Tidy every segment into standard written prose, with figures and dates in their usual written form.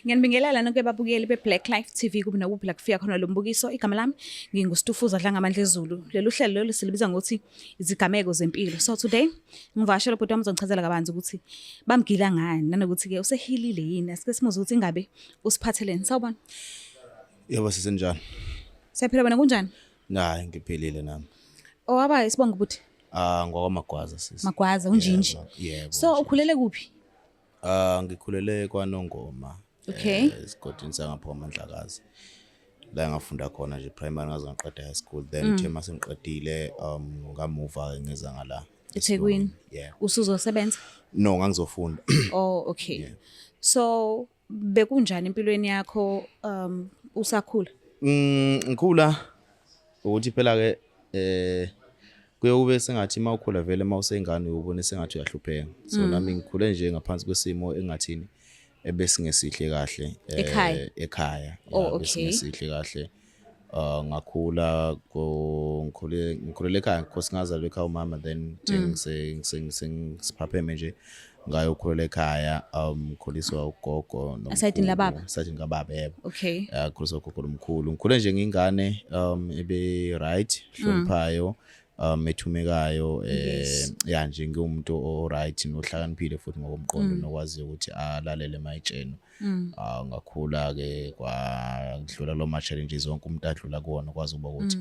Ngiyanibingelela nonke babukeli be-Black Life TV kuphi nakuphi la kufika khona lo mbukiso. Igama lami nginguStufuza Dlangamandla Ezulu. Lolu hlelo lolu silibiza ngokuthi izigameko zempilo. So today ngivakashela ubhuti wami uzongichazela kabanzi ukuthi bamgila ngani nanokuthi-ke usehilile yini. Asike simuze ukuthi ingabe usiphatheleni. Sawubona. Yebo sisenjani? Siyaphila wena kunjani? Hayi ngiphilile nami. Owaba isibongo bhuti? Ah ngwakwamagwaza sisi. Magwaza unjinji. Yebo, yebo. So ukhulele kuphi? Ah ngikhulele kwaNongoma. Okay. Esigodini sangapha kwaMandlakazi. La ngafunda khona nje primary ngaze ngaqeda high school then the mase ngiqedile ngamuva ke ngeza ngala. eThekwini. Yeah. Usuzosebenza? No ngangizofunda. Oh okay. So bekunjani empilweni yakho usakhula? Ngikhula ukuthi phela ke kuye kube sengathi uma ukhula vele uma usengane ubone sengathi uyahlupheka. So nami ngikhule nje ngaphansi kwesimo engathini ebesingesihle kahle Ekhaya? Ekhaya. Oh, Ya, okay. Besingesihle kahle. Ngakhula ko ngikhule ngikhulele ekhaya because ngazalwa ekhaya umama then sengiphapheme nje ngayokhulela ekhaya ngikhuliswa ugogo nomkhulu. Esayidini lababa? Esayidini kababa yebo. Okay. Ngikhuliswa ugogo nomkhulu. Ngikhule nje ngingane ebe right hloniphayo ethumekayo ya nje ngiwumuntu o right nohlakaniphile futhi ngokomqondo nokwaziyo ukuthi alalele mayitsheno. Ngakhula ke kwadlula lo ma challenges wonke umuntu adlula kuwona kwazi ukuba ukuthi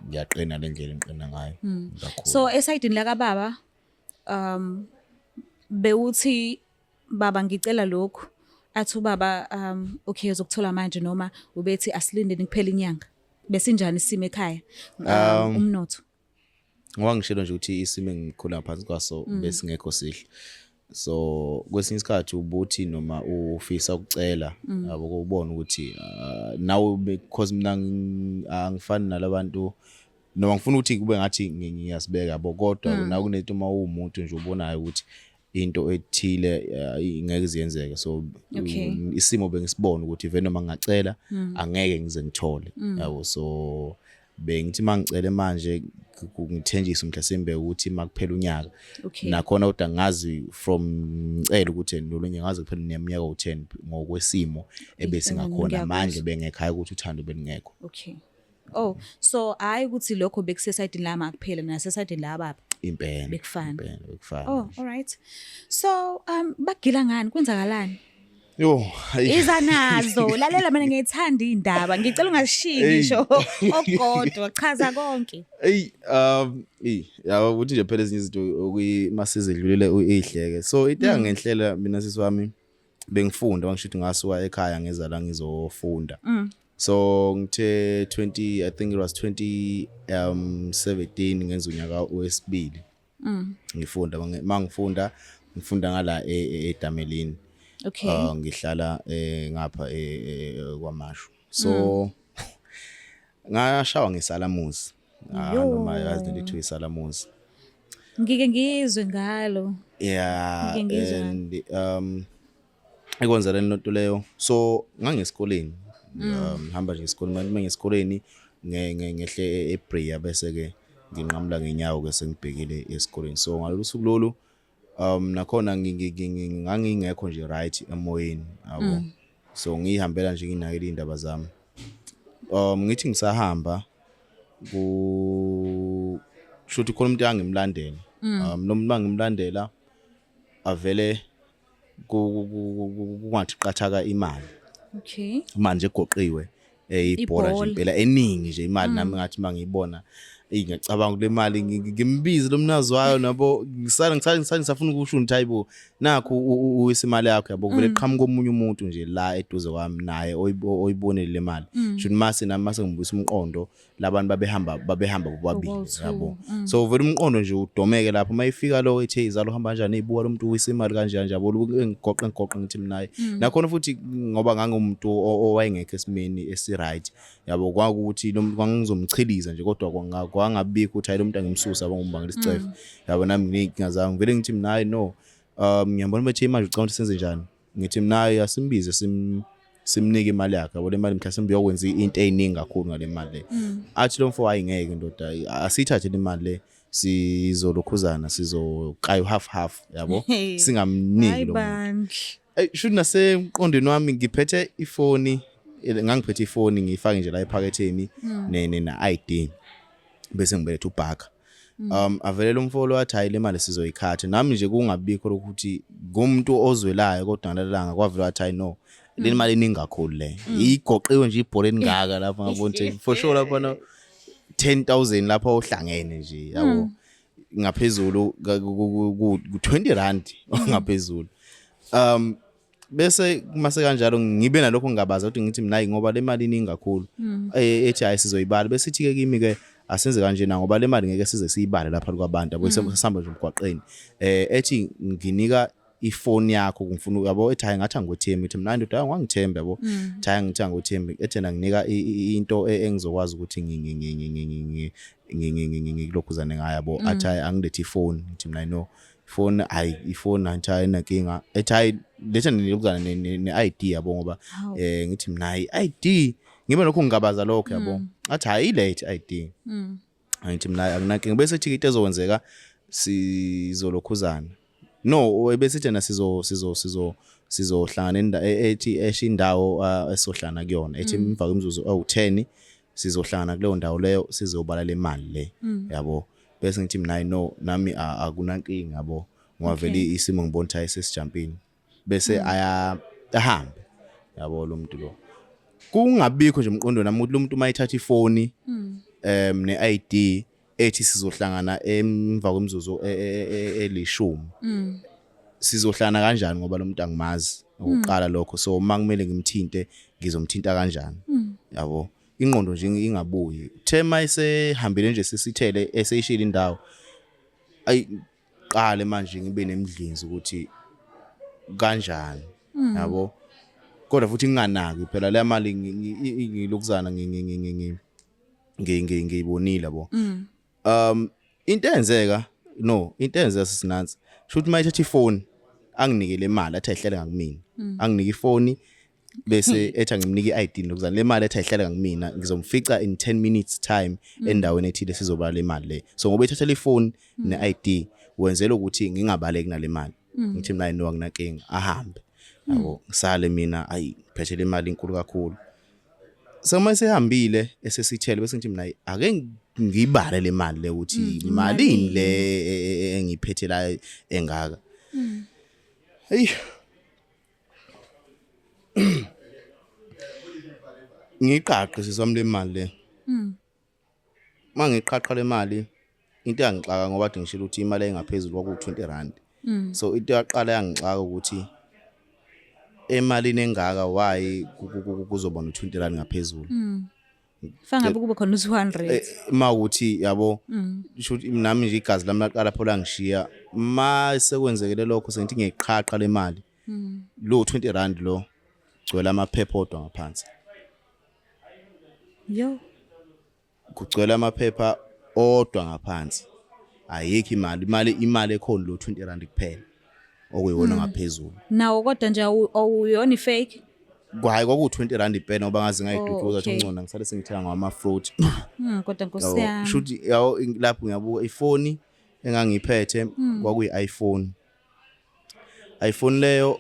ngiyaqina le ndlela engiqina ngayo ngakhula. So esayidini la kababa bewuthi baba ngicela lokhu athi ubaba okay uzokuthola manje noma ubethi asilindeni kuphela inyanga. Besinjani isimo ekhaya? Umnotho. Ngoba ngishilo nje ukuthi isimo engikhula ngaphansi kwaso besingekho sihle. So kwesinye isikhathi ubuthi noma ufisa ukucela yabo ubone ukuthi nawe because mina angifani nalabantu noma ngifuna ukuthi kube ngathi ngiyasibeka yabo kodwa nawe kunento uma uwumuntu nje ubonayo ukuthi into ethile ingeke iziyenzeke so isimo bengisibona ukuthi vele noma ngingacela angeke ngize ngithole yabo. So bengithi mangicele manje ngithenjiswe mhlasimbe ukuthi makuphela unyaka nakhona kodwa ngazi from ngicela ukuthi nolunye ngaze kuphela neminyaka u10 ngokwesimo ebesingakhona Ngiyakuzwa. Amandla bengekhaya ukuthi uthando belingekho. Okay. Oh, so hayi ukuthi lokho bekusesayidini lama kuphela nasesayidini la baba. Impela. Bekufana. Impela bekufana. Oh, all right. So bagila ngani kwenzakalani? Yo, hayi. Iza nazo. Lalela mina ngiyithanda indaba. Ngicela ungashiyi ngisho okodwa. Chaza konke. Ey ey yabo ukuthi nje phela ezinye izinto okuyimasize dlulile uyihleke. So into yangenhlela mina sisi wami bengifunda ngisho ukuthi ngasuka ekhaya ngeza la ngizofunda. So ngithe 20 I think it was 20 17 ngenza unyaka wesibili. Ngifunda mangifunda ngifunda ngala eDamelini. Ngihlala ngapha kwaMashu. So ngashawa ngesalamuzi. Ah noma yazi lento ethiwa isalamuzi. Ngike ngizwe ngalo. Yeah Ngike ngizwe ngalo. And ikwenza le nto leyo. So ngangesikoleni ngihamba nje esikoleni manje mangesikoleni ngehle eBrea bese ke nginqamula ngenyawo ke sengibhekile esikoleni. So ngalolu suku lolu nakhona ngangingekho nje right emoyeni yabo. So ngihambela nje nginakile indaba zami. Ngithi ngisahamba ku shuthi khona umuntu angimlandela. Lo muntu mangimlandela avele kungathi qathaka imali. Manje egoqiwe ibhola nje Ibhola. Impela eningi nje imali nami ngathi mangiyibona ngiyacabanga kule mali ngimbize lo mnazi wayo nabo ngisala ngisala ngisala ngisafuna ukusho ukuthi hayibo nakho uwisa imali yakho yabo kuvele qhamuka omunye umuntu nje la eduze kwami naye oyibonele le mali. Shuthi mase nami mase ngibuyisa umqondo labantu babehamba bobabili Bobo-two, yabo. So vele umqondo nje udomeke lapho mayifika lo ethe izalo uhamba kanjani ibuka lo muntu uwisa imali kanjani nje yabo ngigoqa ngigoqa ngithi mina hayi. Nakhona futhi ngoba ngangumuntu owayengekho esimeni esi right yabo kwakuthi lo muntu kwangizomchiliza nje kodwa kwangabikho ukuthi hayi lo muntu angimsusa yabo ngombangela isicefe yabo nami ngineyinkinga zami ngivele ngithi mina hayi no ngiyambona bethe imali ucabanga ukuthi senze njani ngithi mina hayi asimbize simnike imali yakhe yabo le mali mhlasimbe uyokwenza into eyiningi kakhulu ngale mali le. Athi lo mfo hayi ngeke ndoda asiyithathe le mali le sizolokhuzana sizoqaya half half yabo singamniki Hayi lo muntu. bandla. Shuthi nasemqondweni wami ngiphethe ifoni, ngangiphethe ifoni ngiyifake nje la ephaketheni ne na ID, bese ngibeletha ubhaka. Avelela umfolo wathi, "Hayi, le mali sizoyikhatha." Nami nje kungabikho lokuthi ngumuntu ozwelayo, kodwa ngalalanga kwavela wathi, "Hayi, no, le mali iningi kakhulu le." Igoqiwe nje ibhola elingaka lapha, ngabona ukuthi for sure lapha no 10,000 lapha ohlangene nje, yabo, ngaphezulu ku 20 rand ngaphezulu. Bese mase kanjalo ngibe nalokho ngingabaza ukuthi ngithi mina, hayi, ngoba le mali iningi kakhulu. Ethi, "Hayi, sizoyibala." Bese ithi ke kimi ke, "Asenze kanjena ngoba le mali ngeke size siyibale lapha kwabantu, yabo, sesihamba nje emgwaqeni." Ethi, "Nginika ifoni yakho, ngifuna," yabo. Ethi, "Hayi." Ngathi, "Angikwethembi." Ethi, "Mina ndoda wangithemba," yabo. Ethi, "Hayi." Ngithi, "Angikwethembi." Ethi, "Nginika into engizokwazi ukuthi ngilokhuzane ngayo," yabo. Athi, "Hayi, angilethe ifoni." Ngithi mina, "No, ifoni, hayi, ifoni." Athi, "Hayi, inankinga." Ethi, "Hayi, letha nelokuzana ne-ID," yabo, ngoba ngithi mina, "Hayi, ID." Ngibe lokho ngingabaza lokho, yabo. Athi, "Hayi, ilethe ID." Angithi mina, "Akunankinga." Bese ethi into ezokwenzeka, sizolokhuzana, no, bese thina sizohlangana ethi esho indawo esohlangana kuyona. Ethi emva kwemizuzu ewu10 sizohlangana kuleyo ndawo leyo, sizobala le mali le, yabo. Bese ngithi mina, "No, nami akunankinga," yabo, ngoba vele isimo ngibona ukuthi ayisesijampini. Bese aya ahambe, yabo, lo muntu lo. Kungabikho nje emqondweni nami ukuthi lo muntu mayithatha ifoni ne-ID, ethi sizohlangana emva kwemizuzu elishumi, sizohlangana kanjani ngoba lo muntu angimazi ukuqala lokho? So uma kumele ngimthinte, ngizomthinta kanjani, yabo? Ingqondo nje ingabuyi. The mayisehambile nje, sesithele, eseyishila indawo, ayi, qale manje ngibe nemidlinzo ukuthi kanjani, yabo, kodwa futhi nginganaki phela le mali ngilokuzana ngiyibonile, yabo. Into eyenzeka, no, into eyenzeka sisinansi, shuthi mayithatha ifoni anginike le mali, athi ayihlele ngakumina, anginike ifoni, bese ethi angimnike i-ID nokuzana le mali. Ethi ayihlele ngakumina, ngizomfica in 10 minutes time endaweni ethile, sizobala le mali le. So ngoba ethatha le phone ne-ID, wenzela ukuthi ngingabaleki nale mali. Ngithi mina, "No, anginankinga." Ahambe, yabo, ngisale mina, ayi, ngiphethe le mali inkulu kakhulu. Sema sehambile, esesithele, bese ngithi mina, ake ngibale le mali le ukuthi malini le engiphethe la engaka. Hey, ngiqaqe siswami le mali le. Mangiqhaqa le mali, into eyangixaka, ngoba kade ngishilo ukuthi imali engaphezulu kwaku 20 rand, so into yaqala yangixaka ukuthi emalini engaka, why kuzoba no 20 rand ngaphezulu? Fanele ngabe kube khona u-200. Mawukuthi, yabo, sho ukuthi nami nje igazi lami laqala pho langishiya ma sekwenzekele lokho. Sengithi ngiyiqhaqa le mali, lo 20 rand lo gcwele amaphepha odwa ngaphansi. Yo. Kugcwele amaphepha odwa ngaphansi, ayikho imali. Imali ekhona lo 20 rand kuphela, okuyiwona ngaphezulu. Nawo kodwa nje awuyona i-fake? Kwayi kwaku 20 rand impela, ngoba ngaze ngayiduduza. Ngcono ngisale sengithenga ngama fruit. Kodwa nkosi yami. Shuthi, yawo, lapho ngiyabuka ifoni engangiphethe, kwakuyi iPhone. iPhone leyo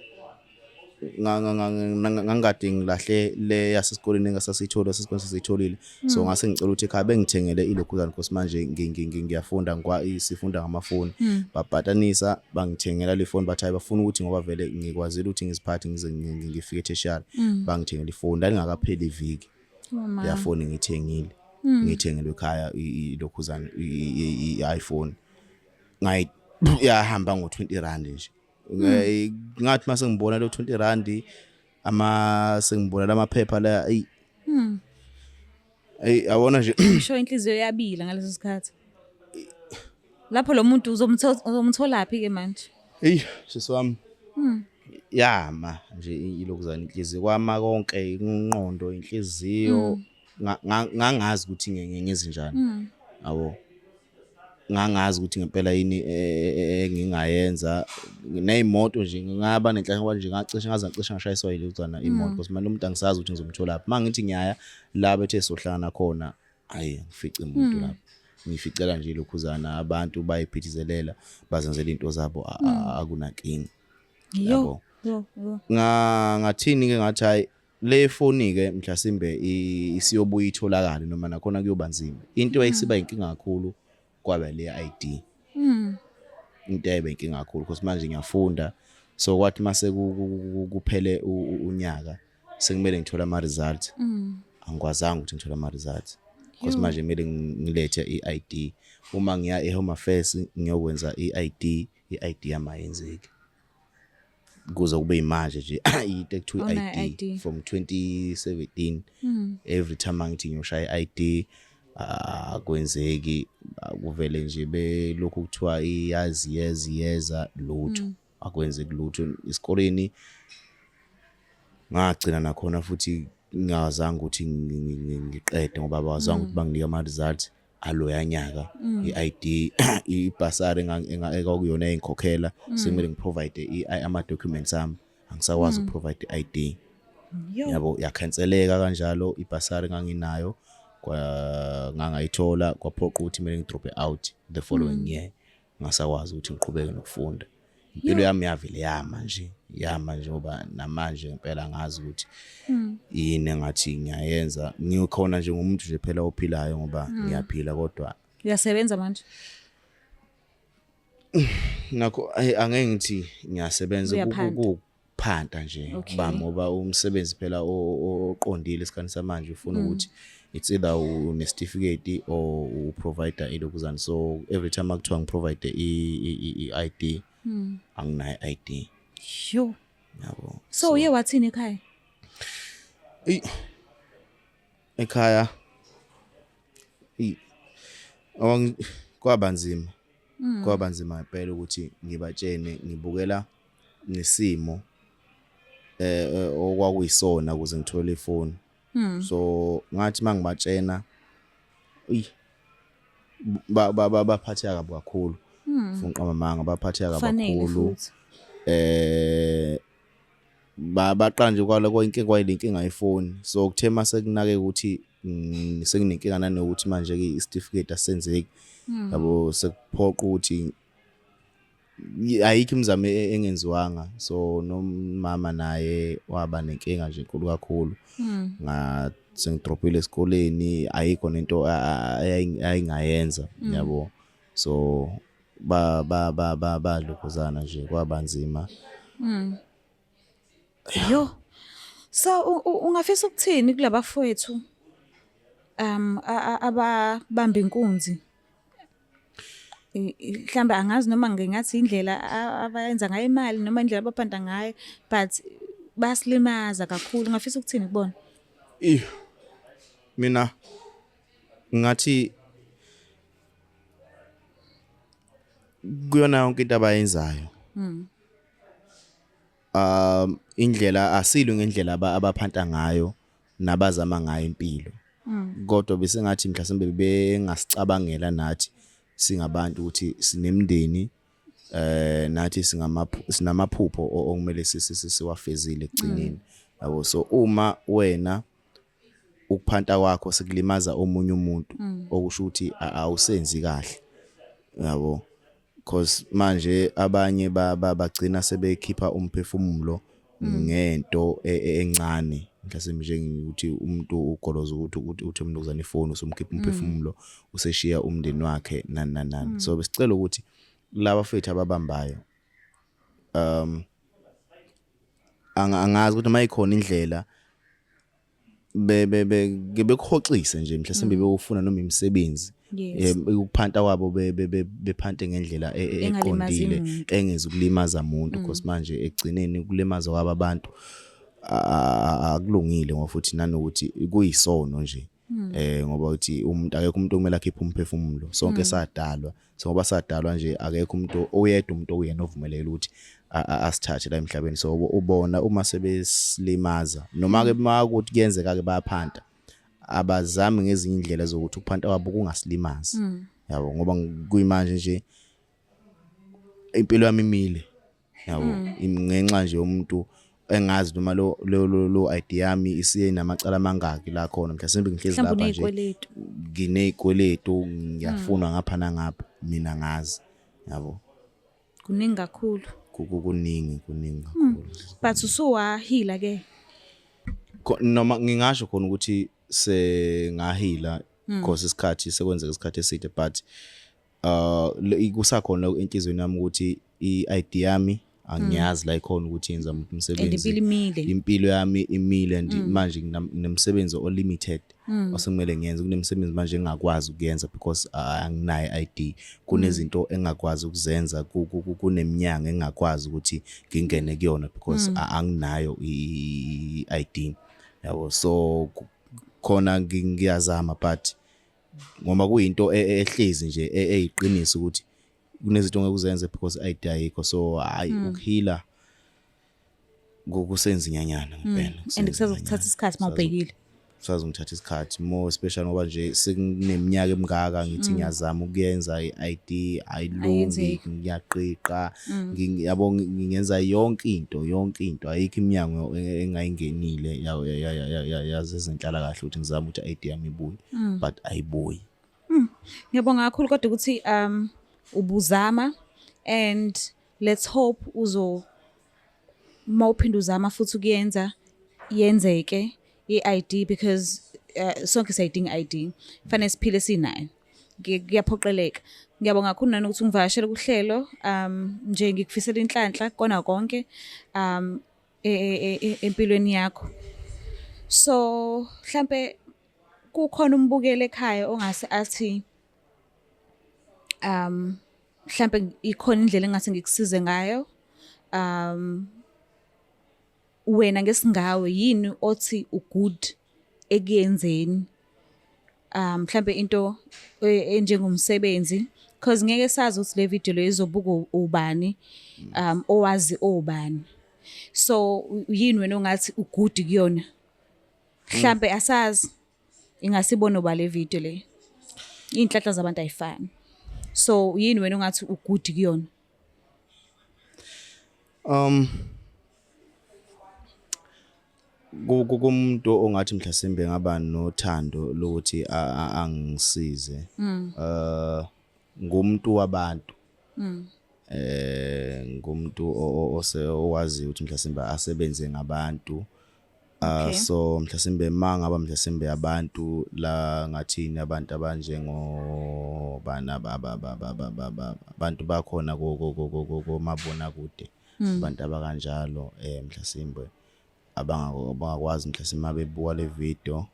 ngangikade ngilahle le yasesikoleni engasasithola, sesikoleni sesitholile, so ngase ngicela ukuthi ekhaya bengithengele ilokhuzana, because manje ngiyafunda, ngikwa sifunda ngamafoni. Babhatanisa bangithengela le phone, bathi hayi, bafuna ukuthi ngoba vele ngikwazile ukuthi ngiziphathe ngize ngifike tertiary, bangithengela ifoni. Lalingakapheli iviki Oh ma. leya phone ngiyithengile, ngiyithengelwe ekhaya ilokhuzana i-iPhone, ngayi yahamba ngo 20 rand nje. Ngathi mase ngibona lo 20 rand, ama sengibona lamaphepha la, ayi, ey, yabona nje. Ngisho inhliziyo yabila ngaleso sikhathi. Lapho lo muntu uzomthola phi ke manje? Hey, sisi wami, yama nje ilokuzana inhliziyo, kwama konke, inqondo, inhliziyo. Ngangazi ukuthi ngenze njani, yabo. Ngangazi ukuthi ngempela yini engingayenza neyimoto nje. Ngaba nenhlanhla ngoba nje ngacishe ngaze ngacishe ngashayiswa yilokuzana imoto, because manje lo muntu angisazi ukuthi ngizomthola phi. Mangithi ngiyaya la bethe sohlangana khona, hayi, ngifice umuntu lapho, ngificela nje ilokhuzana, abantu bayiphithizelela, bazenzela into zabo, akunankinga. Yo. Yabo. Yo, yo. Ngathini ke, ngathi hayi, le foni ke mhlasimbe isiyobuya itholakale noma nakhona kuyoba nzima. Into eyisiba inkinga kakhulu kwaba le ID. Into eyayiba inkinga kakhulu because manje ngiyafunda, so kwathi mase kuphele unyaka sekumele ngithole ama results, angikwazanga ukuthi ngithole ama results because manje kumele ngilethe i-ID. Uma ngiya e-Home Affairs ngiyokwenza i-ID, i-ID yami ayenzeki kuze kube imanje nje, into ekuthiwa Awunayo i-ID ID. from 2017. Every time angithi ngiyoshaya i-ID akwenzeki, kuvele nje belokhu kuthiwa iyazi yeza yeza, lutho akwenzeki lutho. Esikoleni ngagcina nakhona futhi ngingazange ukuthi ngiqede ngoba abazange ukuthi banginike ama-results aloya nyaka. I-ID, ibhasari ekwakuyona eyingikhokhela, sekumele ngiprovide ama-documents ami, angisakwazi ukuprovide i-ID. Yabo, yakhanseleka kanjalo ibhasari enganginayo, kwa ngangayithola, kwaphoqa ukuthi kumele ngidrope out the following year, ngasakwazi ukuthi ngiqhubeke nokufunda. Impilo yami yavele yama nje, yama nje, ngoba namanje ngempela ngazi ukuthi yini engathi ngiyayenza. Ngikhona nje ngumuntu nje phela ophilayo, ngoba ngiyaphila kodwa. Uyasebenza manje? Nakho angeke ngithi ngiyasebenza. Uyaphanda. Kuphanta nje. Ba ngoba umsebenzi phela oqondile esikhathini samanje ufuna ukuthi it's either une-certificate or uprovide ilokuzana, so every time akuthiwa ngiprovide i-ID, anginayo i-ID. Yo. Yabo. So uye wathini ekhaya? Eyi, ekhaya kwaba nzima, kwaba nzima ngempela ukuthi ngibatshene, ngibukela nesimo okwakuyisona ukuze ngithole ifoni. So ngathi mangibatshena, eyi, baphatheka kabi kakhulu, ufuna uqamba amanga, baphatheka kabi Kufanele kakhulu. futhi. Baqala nje kwala inkinga, kwayilenkinga ifoni. So kuthe mase kunake ukuthi sekunenkinga nanokuthi manje ke isitifiketi asenzeki, yabo, sekuphoqa ukuthi ayikho imizamo engenziwanga. So nomama naye waba nenkinga nje enkulu kakhulu, nga sengidrophile esikoleni, ayikho nento ayingayenza, yabo. So ba ba ba ba balokhuzana nje, kwabanzima. Yo. So ungafisa ukuthini kulabafowethu ababamba inkunzi? Mhlambe angazi noma ngingathi indlela abayenza ngayo imali noma indlela abaphanda ngayo, but bayasilimaza kakhulu. Ungafisa ukuthini kubona? Eh, mina ngathi kuyona yonke into abayenzayo, indlela asilwe ngendlela abaphanta ngayo nabazama ngayo impilo, kodwa bese ngathi mhlasimbe bengasicabangela nathi singabantu ukuthi sinemndeni, nathi sinamaphupho okumele siwafezile ekugcineni, yabo. So uma wena ukuphanta kwakho sekulimaza omunye umuntu, okusho ukuthi awusenzi kahle, yabo, because manje abanye bagcina sebekhipha umphefumulo ngento encane, mhlasimbe njengokuthi umuntu ugoloza ukuthi uthi umnuzana ifoni, usumkhipha umphefumulo, useshiya umndeni wakhe, nani nani nani. So besicela ukuthi laba fethu ababambayo, angazi ukuthi mayikhona indlela be be be bekuhoxise nje mhlasimbe bewufuna noma imisebenzi, ukuphanta kwabo bephante ngendlela Engalimazi eqondile, muntu. engezukulimaza umuntu, because manje ekugcineni ukulimaza kwabo abantu akulungile, ngoba futhi nanokuthi kuyisono nje, ngoba uthi umuntu, akekho umuntu okumele akhiphe umphefumulo. Sonke sadalwa. So ngoba sadalwa nje, akekho umuntu oyedwa, umuntu okuyena ovumelekile ukuthi asithathe la emhlabeni. So ubona uma sebesilimaza, noma ke makuthi kuyenzeka ke bayaphanta, abazami ngezinye indlela zokuthi ukuphanta kwabo kungasilimazi, yabo, ngoba kuyimanje nje impilo yami imile, yabo, ngenxa nje umuntu engazi noma lo ID yami isiye namacala amangaki la khona. Mhlasimbe ngihlezi Mhlawumbe lapha nje unezikweletu. Nginezikweletu, ngiyafunwa ngapha nangapha, mina ngazi, yabo. Kuningi kakhulu. Kuningi, kuningi kakhulu. But usuwahila ke? Noma ngingasho khona ukuthi sengahila, because isikhathi sekwenzeka isikhathi eside, but kusakhona enhliziyweni yami ukuthi i-ID yami angiyazi la ikhona, ukuthi yenza muphi And umsebenzi. Impilo imile. Impilo yami imile, and manje nginomsebenzi o-limited osekumele ngiyenze. Kunemsebenzi manje engingakwazi ukuyenza because anginayo i-ID. Kunezinto engingakwazi ukuzenza, kuneminyango engingakwazi ukuthi ngingene kuyona because anginayo i-ID, yabo. So khona ngiyazama, but ngoba kuyinto ehlezi nje eyiqiniso ukuthi kunezinto ongeke uzenze because i-ID ayikho. So hayi, ukuhila kusenzinyanyana ngempela. And kusazokuthatha isikhathi mawubhekile. Kusazongithatha isikhathi, more especially ngoba nje sekuneminyaka emingaka ngithi ngiyazama ukuyenza i-ID, ayilungi. Ayenzeki. Ngiyaqiqa, yabo, ngingenza yonke into, yonke into. Ayikho iminyango engayingenile yazezenhlalakahle ukuthi ngizame ukuthi i-ID yami ibuye, but ayibuyi. Ngiyabonga kakhulu kodwa ukuthi ubuzama, and let's hope uzo mawuphinda uzama futhi ukuyenza yenzeke i-ID, because sonke siyayidinga i-ID, fanele siphile sinayo. Kuyaphoqeleka. Ngiyabonga kakhulu nanokuthi ungivakashele kuhlelo. Nje ngikufisela inhlanhla kona konke empilweni yakho. So mhlambe kukhona umbukeli ekhaya ongase athi mhlambe ikhona indlela engase ngikusize ngayo. Wena ngesingawe yini othi u-good ekuyenzeni, mhlambe into enjengomsebenzi, because ngeke sazi ukuthi le video le izobuka ubani, owazi obani. So yini wena ongathi u-good kuyona? Mhlambe asazi ingasibona uba le video le, iy'nhlanhla zabantu ayifani. So yini wena ongathi u-good kuyona? Kumuntu ongathi mhlasimbe ngaba nothando lokuthi angisize, ngumuntu wabantu, ngumuntu ose owaziyo ukuthi mhlasimbe asebenze ngabantu. So mhlasimbe mangaba mhlasimbe abantu la ngathini, abantu abanjengo bana abantu bakhona komabona kude, abantu abakanjalo, mhlasimbe abangakwazi mhlasimbe mabebuka le video,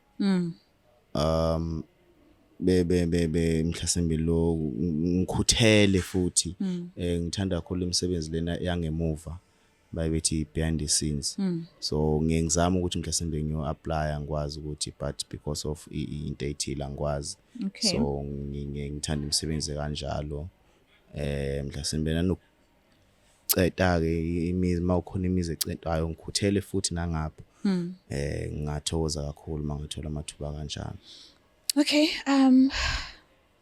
be be be be mhlasimbe lo ngikhuthele futhi, ngithanda kakhulu imisebenzi lena yangemuva, baye bethi behind the scenes. So ngiye ngizama ukuthi mhlasimbe ngiyo apply, ngikwazi ukuthi, but because of into ethile angikwazi. So ngiye ngithanda imisebenzi kanjalo, mhlasimbe nanokuceta ke imizi, mawukhona imizi ecetwayo, ngikhuthele futhi nangapho. Ngingathokoza kakhulu mangathola amathuba kanjalo. Okay,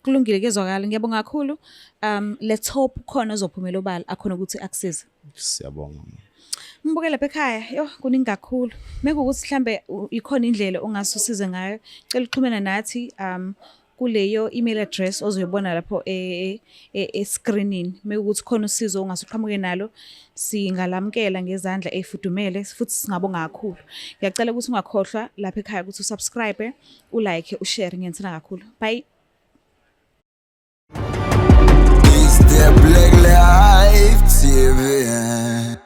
kulungile, kezwakala. Ngiyabonga kakhulu. Let's hope khona ozophumela obala akhona ukuthi akusize. Siyabonga. Mbukele lapha ekhaya, yo, kuningi kakhulu. Mekuwukuthi mhlambe ikhona indlela ongase usize ngayo, cela uxhumene nathi kuleyo email address ozoyibona lapho e-screenini. Mekuwukuthi khona usizo ongase uqhamuke nalo, singalamukela ngezandla ey'fudumele futhi singabonga kakhulu. Ngiyacela ukuthi ungakhohlwa lapha ekhaya ukuthi u-subscribe, u-like, u-share. Ngiyanithanda kakhulu. Bye. It's the Black Life TV.